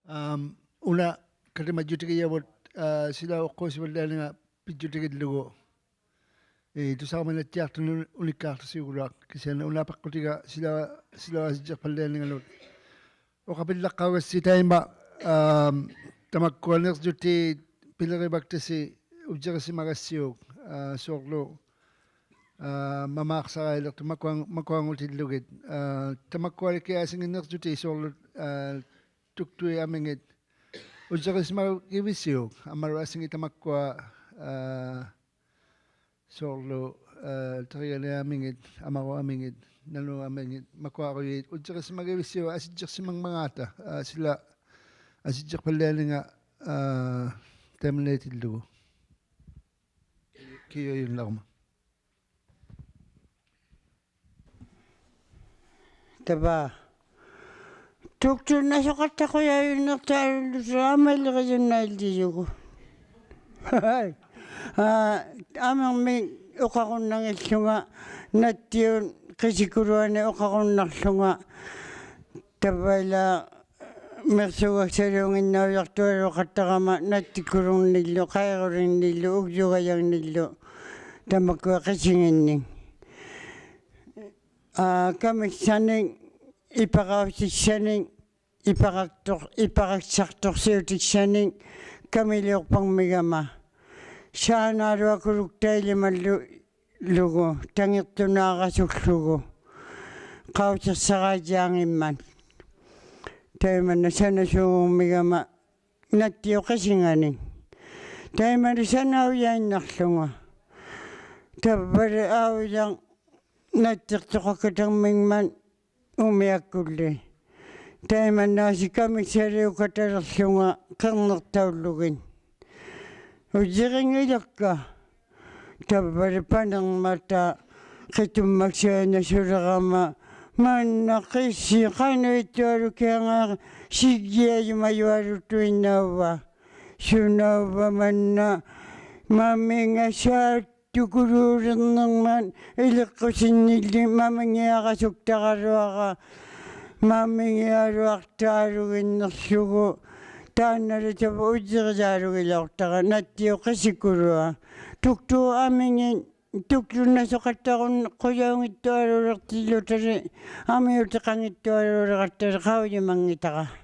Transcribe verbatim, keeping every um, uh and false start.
ᐋᒻ, ᐅᓇ ᑲᑎᒪᔾᔪᑎᒋᔭᕗᑦ, ᐋ, ᓯᓚ ᐅᖅᑰᓯᕙᓪᓕᐊᓂᖓ ᐱᔾᔪᑎᒋᓪᓗᒍ. ᐄ, ᑐᓴᕈᒪᓇᑦᑎᐊᖅᑐᓄᑦ ᐅᓂᒃᑳᖅᑐᓯᐅᒐᓗᐊᖅ. ᑭᓯᐊᓂ ᐅᓇ ᐊᐱᖅᑯᑎᒐ ᓯᓚ, ᓯᓚ ᐊᓯᔾᔨᖅᐸᓪᓕᐊᓂᖓᓄᑦ. ᐅᖃᐱᓪᓚᖅᑲᐅᒐᔅᓯ ᑕᐃᒪ, ᐋᒻ, ᑕᒪᒃᑯᐊ ᓂᕐᔪᑎᑦ ᐱᓕᕆᕙᒃᑕᓯ ᐅᔾᔨᕆᓯᒪᒐᔅᓯᐅᒃ, ᐋ, ᓲᕐᓗ, ᐋ, ᒪᒫᖅᓴᕋᐃᓕᖅᑐᑦ ᒪᑯᐊᖑ-, ᒪᑯᐊᖑᑎᓪᓗᒋᑦ. ᐋ, ᑕᒪᒃᑯᐊᓕᑭᐊᖅ ᐊᓯᖏᑦ ᓂᕐᔪᑎᑦ ᓲᕐᓗ, ᐋ, ᑐᒃᑐᐃᑦ ᐊᒥᖏᑦ ᐅᔾᔨᕆᓯᒪᒋᕕᓯᐅᒃ, ᐊᒻᒪᓗ ᐊᓯᖏᑦ ᑕᒪᒃᑯᐊ, ᐋ, ᓲᕐᓗ, ᐋ, ᑎᕆᒐᓂᐊᑦ ᐊᒥᖏᑦ, ᐊᒪᕈᐃᑦ ᐊᒥᖏᑦ, ᓇᓄᐃᑦ ᐊᒥᖏᑦ, ᒪᑯᐊᕈᔪᐃᑦ ᐅᔾᔨᕆᓯᒪᒋᕕᓯᐅᒃ ᐊᓯᔾᔨᖅᓯᒪᖕᒪᖔᑕ, ᐋ, ᓯᓚ ᐊᓯᔾᔨᖅᐸᓪᓕᐊᓂᖓ, ᐋ, ᑕᐃᒪᓐᓇᐃᑎᓪᓗᒍ. ᑭᐅᔪᓐᓇᕐᒪ. ᑕᕝᕙ. ᑐᒃᑐᓐᓇᓱᖃᑦᑕᖁᔭᐅᔪᓐᓃᖅᑖᓗᓪᓗᑕ ᐊᒥᓕᕆᔪᓐᓇᐃᓪᓕᔪᒍᑦ. ᐋ, ᐊᒥᕐᒥᒃ ᐅᖃᕈᓐᓇᙱᖦᖢᖓ ᓇᑦᑎᐅᑉ ᕿᓯᑯᓗᐊᓂᒃ ᐅᖃᕈᓐᓇᖅᖢᖓ ᑕᕝᕙᐃᓛᒃ ᒥᖅᓱᒐᒃᓴᓘᖏᓐᓇᐅᔭᖅᑐᐊᓘᖃᑦᑕᕋᒪ ᓇᑦᑎᑯᓗᖕᓂᓪᓗ, ᖃᐃᕈᓕᖕᓂᓪᓗ, ᐅᒡᔪᒐᔭᖕᓂᓪᓗ, ᑕᒪᒃᑯᐊ ᕿᓯᖏᓐᓂᒃ. ᐋ, ᑲᒥᒃᓴᓂᒃ, ᐃᐸᕋᐅᓯᒃᓴᓂᒃ, ᐃᐸᕋᒃᑐᖅ-, ᐃᐸᕋᒃᓴᖅᑐᖅᓯᐅᑎᒃᓴᓂᒃ ᑲᒥᓕᐅᖅᐸᖕᒥᒐᒪ. ᓵᓈᓗᐊᑯᓗᒃᑕᐃᓕᒪᓪᓗ-, ᓗᒍ, ᑕᖏᖅᑐᓈᕋᓱᒃᖢᒍ. ᖃᐅᓯᖅᓴᕋᐃᔾᔮᖏᒻᒪᑦ. ᑕᐃᒪᓐᓇ ᓴᓇᓲᖑᖕᒥᒐᒪ ᓇᑦᑎᐅᑉ ᕿᓯᖓᓂᒃ. ᑕᐃᒪᓐᓇ ᓴᓇᐅᔭᐃᓐᓇᖅᖢᖓ. ᑕᕝᕙᓕ ᐊᐅᔭᖅ ᓇᑦᑎᖅᑐᖃᖃᑦᑕᕐᒥᖕᒪᑦ ᐅᒥᐊᒃᑯᓪᓕ. ᑕᐃᒪᓐᓈᓯ ᑲᒥᒃᓴᓕᐅᖃᑦᑕᓕᖅᖢᖓ ᕿᕐᓂᖅᑕᐅᓪᓗᒋᑦ. ᐅᔾᔨᕆᙱᓚᒃᑲ. ᑕᕝᕙᓕ ᐸᓂᕐᒪᑕ ᕿᑐᒻᒪᒃᓴᐃᓇᓱᓕᕋᒪ. ᒪᓐᓇ ᕿᓯ ᖃᓄᐃᑦᑐᐊᓗᑭᐊᖓᐃ ᓯᒡᒋᐊᔪᒪᔪᐊᓗᑐᐃᓐᓇᐅᕙ. ᓱᓇᐅᕙ ᒪᓐᓇ ᒪᒥᖓ ᓵᑦᑐᑯᓘᓕᕐᓂᕐᒪᑦ ᐃᓕᖅᑯᓯᓐᓂᓪᓕ ᒪᒥᖏᐊᕋᓱᒃᑕᕋᓗᐊᕋ ᒪᒥᖏᐊᓗᐊᖅᑖᓗᒋᓐᓂᖅᖢᒍ ᑖᓐᓇᓕ ᑕᕝᕙ ᐅᔾᔨᕆᔮᓗᒋᓚᐅᖅᑕᕋ ᓇᑦᑎᐅᑉ ᕿᓯᑯᓗᐊ. ᑐᒃᑐᐃᑦ ᐊᒥᖏᑦ, ᑐᒃᑐᓐᓇᓱᖃᑦᑕᖁᔭᐅᙱᑦᑐᐊᓘᓕᖅ ᑎᓪᓗᑕᓕ, ᐊᒥᐅᑎᖃᙱᑦᑐᐊᓘᓕᕋᑦᑕᓕ ᖃᐅᔨᒪᙱᑕᕋ.